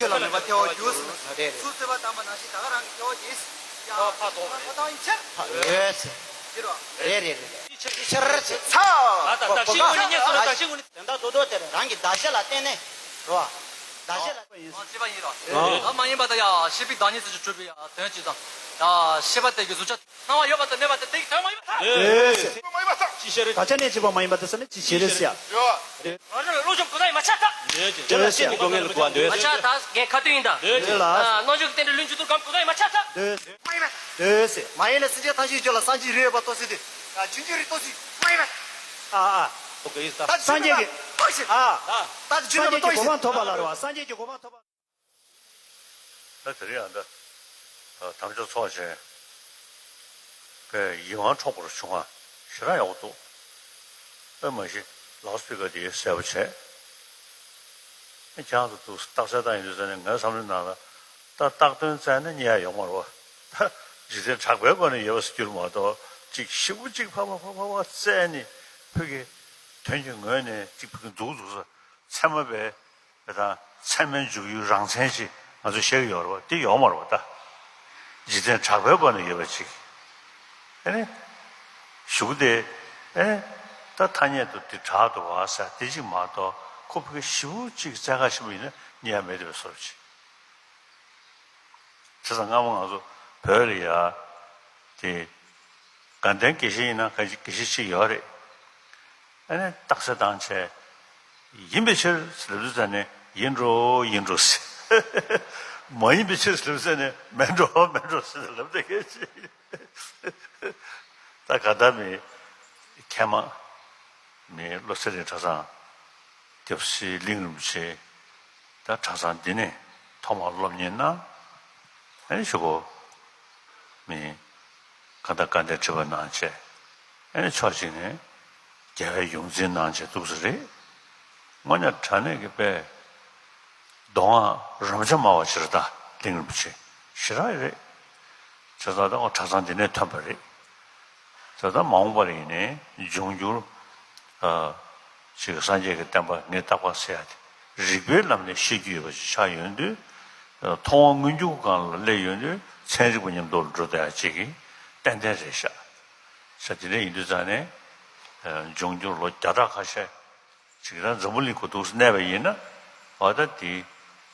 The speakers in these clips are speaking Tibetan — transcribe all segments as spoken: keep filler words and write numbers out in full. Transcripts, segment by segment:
ལ་མོས་པ་ཐལ་བ་རྒྱུ། རེད་རེད། ཚུར་བསྟོད་པ་བཏང་པ་ནང་བཞིན་ད་ག་རང་གི་སྐྱེ་བ་དེས་ཡང་ཕར་བཏང་ཡིན་ཕྱིར། ཡོད་ཟེར། ཕྱིར་རོ། རེད་རེད་རེད། ཕྱིར་རོ། ཕྱིར་ཟེར། ཚ། ད་ད་བདག་གཞན་ཀུན་ནས་སྙན་སོང་ན་བདག་གཞན་ཀུན་ནས། དོན་དག་རྡོག་རྡོག་དེར་རང་གི་བདག་གཞན་ལ་བརྟེན་ནས་རོ། བདག་གཞན་ལ། ཨང་། ཤེས་པ་ཡིན་རོ། ཨང་། ཨ་མ་ཡིན་པ་དང་ཡང་ཤེས་པའི་བདག་ཉིད་ཚུལ་གྱིས་གྲུབ་པའི་ཡང་དོན་གཅིག་དང་། ཡང་ཤེས་པ་དེ་གི་གཟུགས་ཅན། སྣང་བ་ཡོད་པ་དང་གནས་པ་དེ་དེ་གི་དོན་མ་ཡིན་པར་ཐལ། ཨེ། བདག་ཅག་གནས་གཅིག་པ་མ་ཡིན་པ་དེ་ཟེར་ན་ཅི་ཞིག་རེད་ཟེར་ཡ། ཡོད། ང་རང་ལ་བློ་སྦྱོང་གོ་ས་ཡིན་མ་ཆགས་ཐལ། དེ་ལ་བརྟེན་ནས་གོ་ངེས་ལ་གོ་བ་འདོད། མ་ཆགས་ཐལ། ངས་ཁ་ཏོན་ཡིན་ད། འདོད་ཅེས། ཨ། རྣལ་འབྱོར་གྱི་རྟེན་འབྲེལ་ལྷུན་གྱིས་གྲུབ་གམ་གོ་ས་ཡིན་མ་ཆགས་ཐལ། འདོད། མ་ཡིན་པར། འདོད་ཟེར། མ་ཡིན་ན་སེམས་ཅན་ཐམས་ཅད་ཀྱི་རྒྱུད་ལ་སངས་རྒྱས་རིགས་ཡོད་པ་རྟོགས་ཚུལ་དེ། རྒྱུན་གྱི་རིགས་རྟོགས་ཚུལ་མ་ཡིན་པར། ཨ་ཨ། ད་སངས་རྒྱས་ཀྱི། ཨ། ད་སངས་རྒྱས་ཀྱི་གོ་འཕང་ཐོབ་པ་ལ་རེད་བ། སངས་རྒྱས་ཀྱི་གོ་འཕང་ཐོབ་པ། ད་དེ་རིང་ཡང་ད་དམ་ཆོས་ཚོགས་ཆེན་པའི་ཡིད་དབང་འཕྲོག་པར་བྱུང་བ་ཞེ་དྲག་ཡག་པོ་འདུག། དཔེ་མ་གཞི་ལའུ་སི་པི་ཀར་དེ་གསལ་པོ་བྱས། ཁྱེད་རང་ཚོ་འདུག་རྟགས་གསལ་བཏང་ཡོང་དུས་ཙང་ནས་ངའི་བསམ་བློའི་ནང་ལ་ད་རྟགས་སྟོན་བཙལ་ན་རྙེད་ཡ་ཡོད་མ་རེད་བ། ད་འཇིག་རྟེན་གྲགས་པའི་སྒོ་ནས་ཡོད་པ་ཟེར་རྒྱུ་མ་གཏོགས་ཅིག་ཞིབ་པོ་ཅིག་ཕར་ཕར་ཕར་ཕར་ཕར་བཙལ་ནས་ཕ་གི་དོན་གྱི་ངོས་ནས་ཅིག་ཕ་གི་འཛུགས་འཛུགས་ས་ཚད་མ་པའི། དེ་དང་ཚད་མའི་འཇུག་ཡུལ་རང་མཚན་ཞིག་ང་ཚོས་བཤད་ཀྱི་ཡོད་རེད་བ། དེ་ཡོད་མ་རེད་བ་ད། འཇིག་རྟེན་གྲགས་པའི་སྒོ་ནས་ཡོད་པ་ཅིག། ཨེ་ནི། གཞུག་དེ། ཨེ་ནི། ད་ཐ་སྙད་དུ་དེ་གྲགས་འདུག་བ་ཟེར་དེ་ཅིག་མ་གཏོགས་ཁོ་ཕ་གི་ཞིབ་པོ་ཅིག་བཙལ་ག་ཞིག་ཡིན་ན་རྙེད་ཡ་མེད་པའི་བཟོ་འདྲ་ཅིག། བྱས་ཙང་སྔ་མོ་ང་ཚོ་བོད་ལ་ཡ། དེ། དགའ་ལྡན་དགེ་བཤེས་ཡིན་ན་ག་ཅིག་དགེ་བཤེས་ཅིག་ཡོད་རེད། ཨ་ནི་རྟགས་གསལ་བཏང་བྱས། ཡིན་པའི་ཕྱིར་ཟེར་ལབ་དུས་ཙང་ནས་ཡིན་འགྲོ་ཡིན་འགྲོ་ཟེར། མ་ཡིན་པའི་ཕྱིར་ཟེར་ལབ་དུས་ཙང་ནས་མིན་འགྲོ་མིན་འགྲོ་ཟེར་ལབ་བསྡད་མཁན་ཅིག། ད་ག་ད་མི་མཁས་མང་མི་བློ་གསལ་རིག་གྲྭ་ཚང་། སྐྱབས་སྲས་གླིང་རིན་པོ་ཆེ། ད་གྲྭ་ཚང་འདི་ནས་ཐོག་མར་སློབ་གཉེར་གནང་། ཨ་ནི་གཞུག་གུ་མི་གང་ལྟར་དགའ་ལྡན་ཁྲི་པ་གནང་བྱས། ཨ་ནི་ཕྱོགས་གཅིག་ནས་རྒྱལ་བའི་ཡོངས་འཛིན་གནང་བྱས་འདུག་ས་རེད། དངོས་གནས་དྲང་གནས་ཀྱི་དཔེ། མདོ་སྔགས་རབ་འབྱམས་སྨྲ་བ་ཞེས་པ་ད་གླིང་རིན་པོ་ཆེ་ཞེ་དྲག་རེད། བྱས་ཙང་ད་ཁོ་གྲྭ་ཚང་འདི་ནས་ཐོན་པ་རེད། ད་ལྟ་མ་འོངས་པར་ཡིན་ནའི་འབྱུང་འགྱུར། ཨ། ཅིག་སངས་རྒྱས་ཀྱི་བསྟན་པ་ངས་བརྟག་པ་ཟེར་ཡ་དེ་རིགས་པའི་ལམ་ནས་ཤེས་རྒྱུ་ཡོད་པ་ཞིག་ཆགས་ཡོང་དུས། ཨ། མཐོང་བ་མངོན་གྱུར་སྒང་ལ་སླེབས་ཡོང་དུས་ཚན་རིག་པ་མཉམ་དུ་འགྲོ་བསྡད་ཡ་ཅིག་གི་ཏན་ཏན་རེད་ཤག། ས་དེ་འདྲ་ཡིན་དུས་ཙང་ནས། ཨ། འབྱུང་འགྱུར་ལོ་བརྒྱ་ཕྲག་ཁ་ཤས། ཅིག་རང་འཛམ་བུ་གླིང་གོ་ཐོག་སུ་གནས་པ་ཡིན་ན། འོ་ད་དེ།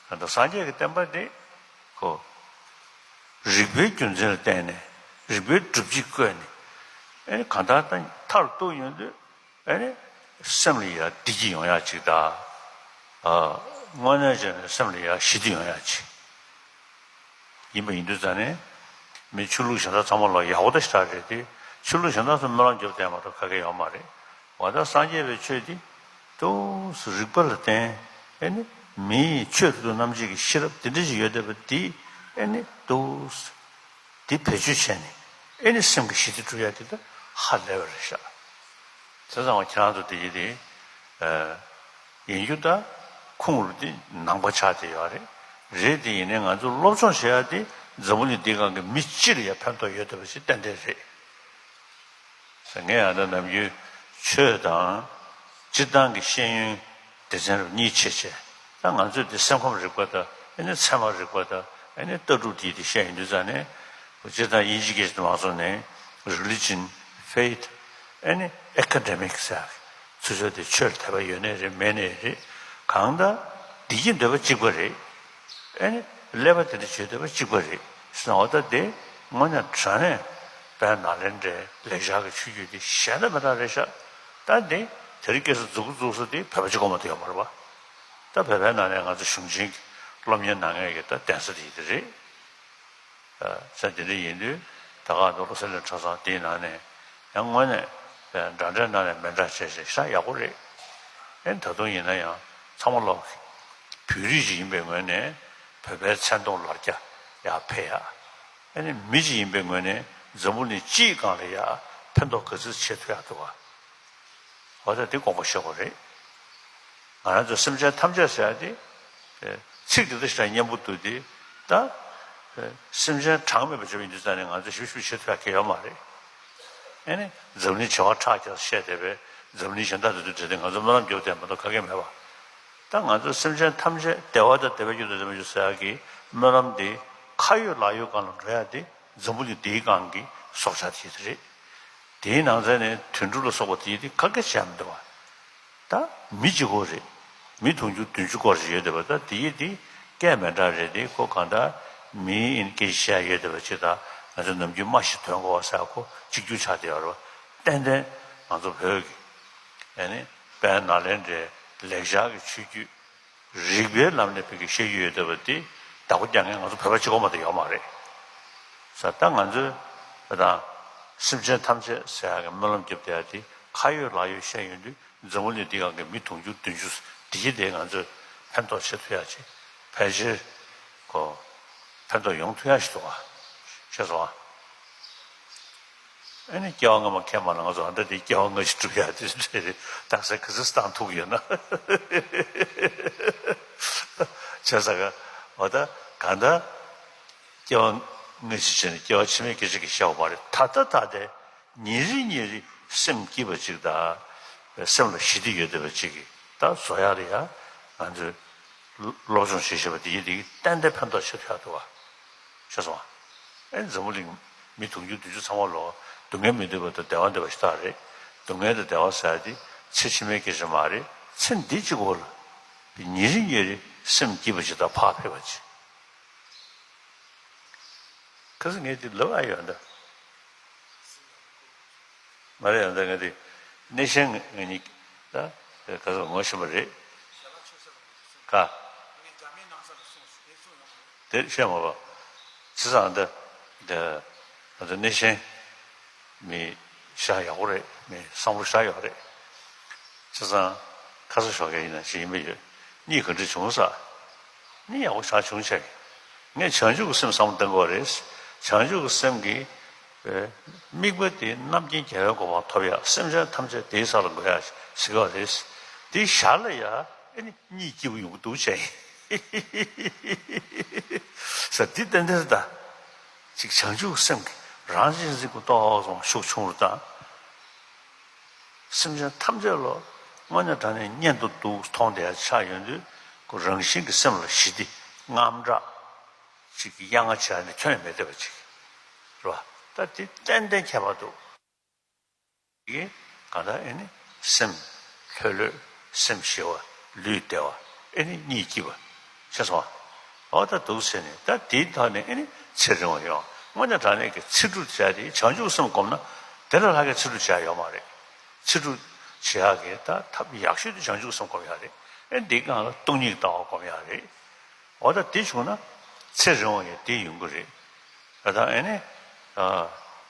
ད་ལྟ་སངས་རྒྱས་ཀྱི་བསྟན་པ་འདི། ཁོ། རིགས་པའི་རྒྱུ་མཚན་ལ་བརྟེན་ནས། རིགས་པའི་སྒྲུབ་བྱེད་བཀོད་ནས། ཨེ་ནི་གང་ལྟར་ད་མཐར་གཏུགས་ཡོང་དུས། ཨེ་ནི། སེམས་ལ་ཡང་བདེ་སྐྱིད་ཡོང་ཡག་ཅིག་དང་། ཨ། དངོས་གནས་བྱས་ནས་སེམས་ལ་ཡང་ཞི་བདེ་ཡོང་ཡག་ཅིག། ཡིན་པ་ཡིན་དུས་ཙང་ནས། མི་ཆོས་ལུགས་གཞན་དག་ཚང་མ་ལ་ཡག་པོ་ད་ཞེ་དྲག་རེད་དེ། ཆོས་ལུགས་གཞན་དག་ཚོ་སྨོན་ལམ་རྒྱོབ་བསྡད་མ་གཏོགས་ག་གེ་ཡོད་མ་རེད། འོ་ད་སངས་རྒྱས་པའི་ཆོས་འདི། ཏོག་ཙམ་རིགས་པ་ལ་བརྟེན། ཨེ་ནི། མིའི་ཆོས་ཐོག་ཏུ་རྣམ་འབྱེད་ཀྱི་ཤེས་རབ་དེ་འདྲ་ཞིག་ཡོད་བསྡད་པ་འདི། ཨེ་ནི། ཏོག་ཙམ། འདི་བེད་སྤྱོད་བྱས་ནས། ཨེ་ནི། སེམས་ཀྱི་ཞི་བདེ་སྒྲུབ་ཡ་དེ་ད་ཧ་ལས་པ་རེད་ཤག། བྱས་ཙང་ཁྱེད་རང་ཚོ་དེ་ཡི་དེ། ཨ། ཡིན་རྒྱུ་ད་ཁུངས་རུ་དེ་ནང་པ་ཆགས་བསྡད་ཡོད་རེད། རེད་དེ་ཡིན་ནའི་ང་ཚོ་སློབ་སྦྱོང་བྱེད་ཡ་དེ་འཛམ་བུ་གླིང་འདིའི་སྒང་གི་མི་སྤྱི་ལ་ཡ་ཕན་ཐོགས་ཡོད་བསྡད་པ་ཞིག་ཏན་ཏན་རེད། ངས་ཡང་ད་ནམ་རྒྱུན་ཆོས་དང་སྤྱིར་བཏང་གི་ཤེས་ཡོན་སྡེ་ཚན་རུ་གཉིས་ཕྱེ་བྱས། ད་ང་ཚོས་དེ་སེམས་ཁམས་རིག་པ་དང་ཨེ་ནི་ཚད་མ་རིག་པ་དང་ཨེ་ནི་ལྟ་གྲུབ་དེ་དེ་བཤད་ཡོང་དུས་ཙང་ནས། སྤྱིར་བཏང་དབྱིན་ཇི་སྐད་ཅིག་ཏུ་མ་སོང་ནས་religion, faith, ཨེ་ནི་academic ཟེར། ཚུར་ཚོད་དེ་ཆོས་ལ་དད་པ་ཡོད་ནའི་རེད་མེད་ནའི་རེད། གང་ལྟར་བདེ་སྐྱིད་འདོད་པ་གཅིག་པ་རེད། ཨེ་ནི་ཀླད་པ་དེ་འདྲ་བྱེད་འདོད་པ་གཅིག་པ་རེད་ཟེར་ན། འོ་ད་དེ་དངོས་གནས་དྲང་གནས་དཔལ་ནཱ་ལེནྡྲའི་ལེགས་སྦྱར་གྱི་ཆོས་བརྒྱུད་དེ་གཞན་དང་མི་འདྲ་རེད་ཤག། ད་འདི་དེ་རིང་ཁ་སང་མཛུབ་གུ་བཙུགས་ས་དེ་བོད་པ་གཅིག་པོ་མ་གཏོགས་ཡོད་མ་རེད་པ། ད་བོད་པའི་ནང་ནས་ང་ཚོ་གཞུང་ཆེན་གྱི་སློབ་གཉེར་གནང་མཁན་གྱི་ད་གདན་ས་དེ་ཡིན་དེ་རེད། ས་དེ་འདྲ་ཡིན་དུས་ད་ག་ནང་བློ་གསལ་གླིང་གྲྭ་ཚང་དེའི་ནང་ནས་ཡང་དངོས་གནས་འདྲ་འདྲའི་ནང་ནས་མི་འདྲ་བྱས་བྱས་ཤ་ཡག་པོ་རེད། ཨེ་ད་དུང་ཡིན་ན་ཡང་ཚང་མ་ལོག་བོད་རིགས་ཅིག་ཡིན་པའི་ངོས་ནས་བོད་པའི་མཚན་མཐོང་ལོ་བརྒྱ་ཡར་འཕེལ་ཡག། ཨེ་ནི་མི་ཅིག་ཡིན་པའི་ངོས་ནས་འཛམ་བུ་གླིང་སྤྱིའི་སྒང་ལ་ཡ་ཕན་ཐོགས་ག་ཚོད་བྱེད་ཐུབ་ཡག་འདུག་ག། འོ་ད་དེ་དགོངས་པ་བཞེས་དགོས་རེད། ང་རང་ཚོ་སེམས་ཅན་ཐམས་ཅད་ཟེར་ཡ་དེ། ཚིག་དེ་ལྟ་ཞིག་ལ་སྙན་པོ་འདུག་སྟེ། ད། སེམས་ཅན་གྲངས་མེད་པ་བྱེད་པ་ཡིན་དུས་ཙང་ནས་ང་ཚོ་ཞིབ་ཞིབ་བྱེད་ཐུབ་ཡག་གི་ཡོད་མ་རེད། ཨེ་ནི་འཛམ་གླིང་བྱེ་བ་ཕྲག་བརྒྱ་བཤད་བསྡད་པས་འཛམ་གླིང་གཞན་དག་དེ་ཚོ་འབྲེལ་ཏེ་ང་ཚོ་སྨོན་ལམ་རྒྱོབ་བསྡད་མ་གཏོགས་ག་གེ་མེད་པ། ད་ང་ཚོ་སེམས་ཅན་ཐམས་ཅད་བདེ་བ་དང་བདེ་བའི་རྒྱུ་དང་ལྡན་པར་གྱུར་ཅིག་ཟེར་ཡག་གི་སྨོན་ལམ་དེ་ཁ་ཡོད་ལག་ཡོད་སྒང་ལ་འགྲོ་ཡག་དེ་འཛམ་བུ་གླིང་འདིའི་སྒང་གི་སྲོག་ཆགས་དེ་རེད། དེའི་ནང་ཚན་ནས་དུད་འགྲོ་ལ་སོགས་པ་དེ་དེ་ཁ་སྐད་བྱས་མི་འདུག་བ། ད་མི་གཅིག་པོ་རེད། མི་དུང་ཕྱུར་བདུན་ཅུ་སྐོར་ཞིག་ཡོད་བསྡད་པ། ད་དེ་ཡི་དེ་སྐད་མི་འདྲ་རེད། དེ་ཁོ་གང་ལྟར་མིའི་ཨིན་སྐད་ཆ་བཤད་ཡོད་བསྡད་པ་ཅིག་དང་། ང་ཚོ་ནམ་རྒྱུན་སྨྲ་ཤེས་དོན་གོ་བ་ཟེར་ཁོ་གཅིག་གྱུར་ཆགས་བསྡད་ཡོད་རེད་བ། ཏན་ཏན་ང་ཚོ་བོད་ཀྱི་ཨ་ནི་དཔལ་ནཱ་ལེནྡྲའི་ལེགས་སྦྱར་གྱི་ཆོས་བརྒྱུད་རིག་པའི་ལམ་ནས་བོད་ཀྱི་བཤད་རྒྱུ་ཡོད་བསྡད་པ་དེ་བདག་པོ་རྒྱག་མཁན་ང་ཚོ་བོད་པ་གཅིག་པོ་མ་གཏོགས་ཡོད་མ་རེད། ས་ད་ང་ཚོས་ད་སེམས་ཅན་ཐམས་ཅད་ཟེར་ཡག་གི་སྨོན་ལམ་རྒྱབ་བསྡད་ཡག་དེ་ཁ་ཡོད་ལག་ཡོད་བཤད་ཡོང་དུས། འཛམ་བུ་གླིང་འདི་སྒང་གི་མི་དུང་ཕྱུར་བདུན་ཅུ་དེ་གྱིས་དེ་ང་ཚོས་ཕན་ཐོགས་བྱེད་ཐུབ་ཡག་ཅིག་ཕལ་ཆེར་གོ་ཕན་ཐོགས་ཡོང་ཐུབ་ཡག་ཞིག་འདུག་ག་ཤེས་སོང་ཨ། ཨ་ནི་སྐྱེ་བ་སྔ་མ་མཁྱེན་པ་ན་ང་ཚོ་ཨ་འདྲ་དེ་སྐྱེ་བ་སྔ་ཕྱི་སྒྲུབ་ཡག་དེ་འདྲ་རེད། རྟགས་གསལ་ག་ཚོད་བཏང་ཐུབ་ཀྱི་ཡོད་ན། བྱས་ཙང་ག་འོ་ད་གང་ལྟར་སྐྱེ་བ་སྔ་ཕྱི་བྱས་ནས་སྐྱེ་བ་ཕྱི་མའི་སྐད་ཆ་གི་བཤད་པ་མ་རེད། ད་ལྟ་ད་ལྟའི་ཉིན་རེ་ཉིན་རེ་སེམས་སྐྱིད་པ་ཅིག་དང་། སེམས་ལ་ཞི་བདེ་ཡོད་བསྡད་པ་ཅིག་གི་ད་བཟོ་ཡག་ལ་ཡ་ང་ཚོས་སློབ་སྦྱོང་བྱེད་ཤེས་པ་དེ་ཡིན། དེ་གིས་ཏན་ཏན་ཕན་ཐོགས་ཆེ་ཐུབ་ཡག་འདུག་བ། ཤེས་སོང་བ། ཨེ་འཛམ་བུ་གླིང་མི་དུང་ཕྱུར་བདུན་ཅུ་ཚང་མ་ལོ་སྡུག་བསྔལ་མི་འདོད་པ་དང་བདེ་བ་འདོད་པ་ཞིག་ད་རེད། སྡུག་བསྔལ་དང་བདེ་བ་ཟེར་ཡག་དེ་ཚེ་ཕྱི་མའི་སྐད་ཆ་མ་རེད། ཚེ་འདི་གཅིག་པོ་ལ་ཉིན་རེ་ཉིན་རེ་སེམས་སྐྱིད་པ་ཅིག་དང་ཕར་ཕེབས་པ་ཅིག་ཁ་སང་ངས་དེ་ལབ་ཨ་ཡོད་འདྲ། མ་རེད་ཡོད་འདྲ། ངས་དེ་གནས་ཆེན་ང་གཉིས་ད་ཁ་སང་ངོ་ཤེས་པ་རེད། ཁ། དེ་བཤད་མ་པ། བྱས་ཙང་འདི་འདི་ང་ཚོ་གནས་ཆེན་མི་ཤ་ཡག་པོ་རེད། མི་བསམ་བློ་ཤ་ཡག་རེད། བྱས་ཙང་ཁ་སང་ཞོགས་ཀས་ཡིན་ན་ཞིག་ཡིན་པ་ཡོད། གཉིད་ག་འདྲ་བྱུང་ས། གཉིད་ཡག་པོ་ཞེ་དྲག་བྱུང་ཆེ། ངས་བྱང་ཆུབ་ཀྱི་སེམས་བསམ་བློ་གཏོང་དགོས་རེད། བྱང་ཆུབ་ཀྱི་སེམས་ཀྱི་དམིགས་པ་དེ་རྣམ་མཁྱེན་རྒྱལ་བའི་གོ་འཕང་ཐོབ་ཡག་སེམས་ཅན་ཐམས་ཅད་བདེའི་ས་ལ་འགོད་ཡག་ཟེར་གྱི་ཡོད་རེད། དེ་ཞར་ལ་ཡ་ཨེ་ནི་གཉིད་སྐྱིད་པོ་ཡོང་གི་འདུག་བྱས་ཡིན། ས་འདི་ཏན་ཏན་ད་ཅིག་བྱང་ཆུབ་སེམས་ཀྱི་རང་གཅེས་འཛིན་གྱི་རྟོག་ཚོགས་ཤུགས་ཆུང་རུ་བཏང་། སེམས་ཅན་ཐམས་ཅད་ལ་དངོས་གནས་དྲང་གནས་གཉེན་དུ་འདུག་མཐོང་བསྡད་ཆགས་ཡོང་དུས་ཁོ་རང་བཞིན་གྱི་སེམས་ལ་ཞི་བདེ་དངངས་སྐྲག་ཅིག་གི་གཡང་ང་བྱས་ནས་ཁྱོན་ནས་མེད་བསྡད་པ་ཅིག་རེད་བ། ད་དེ་ཏན་ཏན་ཁྱད་པར་འདུག་གིས་གང་ལྟར་ཨེ་ནི་སེམས་ལྷོད་ལྷོད། སེམས་ཞི་བ། ལུས་བདེ་བ། ཨེ་ནི་གཉིད་སྐྱིད་པ། ཤེས་སོང་ཨ། འོ་ད་འདུག་ཟེར་ནས་ད་དེའི་ཐོག་ནས་ཨེ་ནི་ཚེ་རིང་བ་ཡོང་། དངོས་གནས་དྲང་གནས་ཀྱི་ཚེ་སྒྲུབ་བྱ་དེ་བྱང་ཆུབ་སེམས་བསྒོམས་ན་དེ་ལས་ལྷག་གི་ཚེ་སྒྲུབ་བྱ་ཡོད་མ་རེད། ཚེ་སྒྲུབ་བྱེད་ཡག་གི་ད་ཐབས་ཡག་ཤོས་དེ་བྱང་ཆུབ་སེམས་བསྒོམ་ཡག་རེད། ཨེ་འདི་སྒང་ལ་སྟོང་ཉིད་ཀྱི་ལྟ་བ་བསྒོམ་ཡག་རེད། འོ་ད་དེ་བྱུང་ན་ཚེ་རིང་བ་ཡང་དེ་ཡོང་གི་རེད། ད་ལྟ་ཨེ་ནི།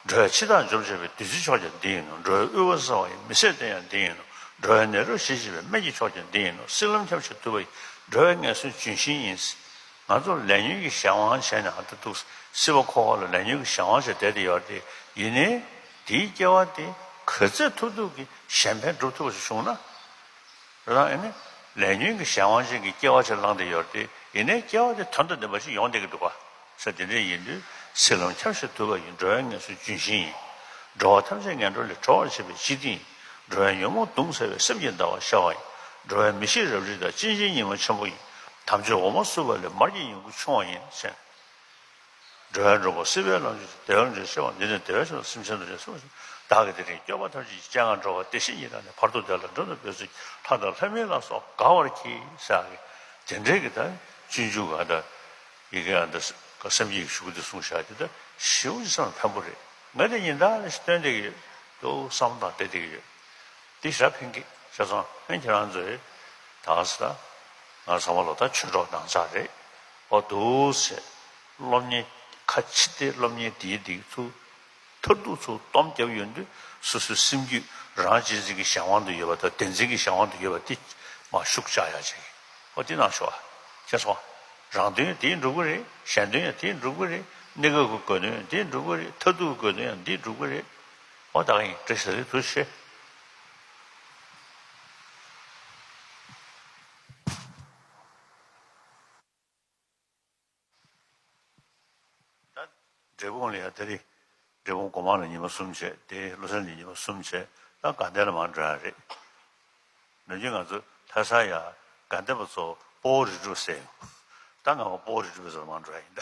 འགྲོ་བའི་འཆི་བདག་འཇོམས་བྱེད་པའི། བདུད་རྩི་མཆོག་ཀྱང་འདི་ཡིན་ནོ། འགྲོ་བའི་དབུལ་བ་བསལ་བ་ཡི། མི་ཟད་གཏེར་ཡང་འདི་ཡིན་ནོ། འགྲོ་བའི་ནད་རོ་ཞི་བྱེད་པའི། སྨན་གྱི་མཆོག་ཀྱང་འདི་ཡིན་ནོ། སྲིད་ལམ་ཁྱབ་བྱེད་ཐུབ་པ་ཡི། འགྲོ་བའི་ངལ་གསོའི་ལྗོན་ཤིང་ཡིན། ང་ཚོ་ལས་ཉོན་གྱི་གཞན་དབང་བྱས་ནས་ཨ་ད་འདུག་སྲིད་པ་འཁོར་བ་ལ་ལས་ཉོན་གྱི་གཞན་དབང་བྱས་བསྡད་དེ་ཡོད་རེད། ཡིན་ནའི་དེའི་སྐྱེ་བ་དེ་ག་ཚོད་ཐུབ་ཐུབ་ཀྱིས་གཞན་ཕན་སྒྲུབ་ཐུབ་པ་ཞིག་བྱུང་ན། རང་ཨེ་ནི་ལས་ཉོན་གྱི་གཞན་དབང་ཅན་གྱི་སྐྱེ་བ་ཅིག་བླངས་ཏེ་ཡོད་རེད་དེ། ཡིན་ནའི་སྐྱེ་བ་དེ་དོན་དང་ལྡན་པ་ཞིག་ཡོང་བསྡད་ཀྱི་འདུག་ག་ས་དེ་འདྲ་ཡིན་དུས་སྲིད་ལམ་ཁྱབ་བྱེད་ཐུབ་པ་ཡི། འགྲོ་བའི་ངལ་གསོའི་ལྗོན་ཤིང་ཡིན། འགྲོ་བ་ཐམས་ཅད་ངན་འགྲོ་ལས་གྲོལ་བར་བྱེད་པའི་སྤྱི་དོན་ཡིན། འགྲོ་བའི་ཉོན་མོངས་གདུང་སེལ་བའི། སེམས་ཀྱི་ཟླ་བ་ཤར་བ་ཡིན། འགྲོ་བའི་མི་ཤེས་རབ་རིབ་དག། སྐྱེ་འཆིའི་ཉི་མ་ཆེན་པོ་ཡིན། དམ་ཆོས་འོ་མ་བསྲུབས་པ་ལས། མར་གྱི་ཡོང་སྒོ་ཕྱུང་བ་ཡིན་ཟེར། འགྲོ་བའི་འགྲོ་ཁོག་སྲིད་པའི་ལམ་གྱི་བདེ་བར་འགྲོ་ཤེས་པ། འདི་ནི་བདེ་བའི་ཆེད་དུ་སེམས་ཅན་དོན་བྱེད་སེམས་ཅན། བདག་གིས་དེ་རིང་སྐྱོབ་པ་ཐམས་ཅད་ཀྱི། སྤྱན་སྔར་འགྲོ་བ་བདེ་གཤེགས་ཉིད་དང་ནི། བར་དུ་བདེ་ལ་མགྲོན་དུ་བོས་ཚུལ་གྱིས། ལྷ་དང་ལྷ་མིན་ལ་སོགས་དགའ་བར་གྱིས་ཟེར་ཡག་གི་དེ་འདྲའི་གི་ད་སྤྱོད་འཇུག་ག་ད་ཡི་གེ་ཨ་ད་བསམ་ཡས་ཀྱི་གཞུག་གུ་དེ་གསུངས་བཞག་དེ་ད་ཞེ་པོ་ཅིག་བསམ་ཕན་པོ་རེད། ང་དེ་ཉིན་ལྟར་ཞིག་སྟོན་བསྡད་ཀྱི་ཡོད། ལྟོས་བསམ་བློ་བཏང་བསྡད་བསྡད་ཀྱི་ཡོད། འདི་ཞེ་དྲག་ཕན་གྱི་ཤ་ཚང་ཕན། ཁྱེད་རང་ཚོས་ད་ས་ང་ཚང་མ་ལོ་ད་ཆོས་གྲོགས་ནང་ཚགས་རེད། ཨོ་འདུག་སེ་སློབ་གཉེར་ཁ་ཕྱི་དེ་སློབ་གཉེར་དེའི་འདི་ཚུ་མཐར་ཐུག་ཚུ་སྡོམ་རྒྱབ་ཡོང་དུས་སོ་སོའི་སེམས་རྒྱུད་རང་གཅེས་འཛིན་གྱི་གཞན་དབང་དུ་ཡོད་པ་དང་བདེན་འཛིན་གྱི་གཞན་དབང་དུ་ཡོད་པ་དེ་མར་ཤུགས་བཅག་ཡག་ཅིག་ཨོ་དེ་གནང་ཤོག་ཨ། ཁྱེད་ཚོ། རང་དོན་ཡང་དེས་འགྲུབ་ཀྱི་རེད། གཞན་དོན་ཡང་དེས་འགྲུབ་ཀྱི་རེད། གནས་སྐབས་ཀྱི་དགོས་དོན་ཡང་དེས་འགྲུབ་ཀྱི་རེད། མཐར་ཐུག་གི་དགོས་དོན་ཡང་འདིས་འགྲུབ་ཀྱི་རེད། ཨོ་ད་ག་ཡིན། བཀྲ་ཤིས་བདེ་ལེགས། ཐུགས་རྗེ་ཆེ། ད་འབྲས་སྤུངས་ལ་ཡ་དེ་རིང་འབྲས་སྤུངས་སྒོ་མང་ལ་ཉི་མ་གསུམ་བྱས། དེ་བློ་གསལ་ལ་ཉི་མ་གསུམ་བྱས། ད་དགའ་ལྡན་ལ་མར་འགྲོ་ཡ་རེད། ནམ་རྒྱུན་ང་ཚོ་ལྷ་ས་ཡ་ དགའ་ལྡན་པ་ཚོ་སྤོ་བོ་རི་སྒྲུབ་ཟེར་ཡོང་། ད་ང་མ་སྤོ་བོ་རི་སྒྲུབ་ཟེར་མ་འགྲོ་ཡ་ཡིན་ད།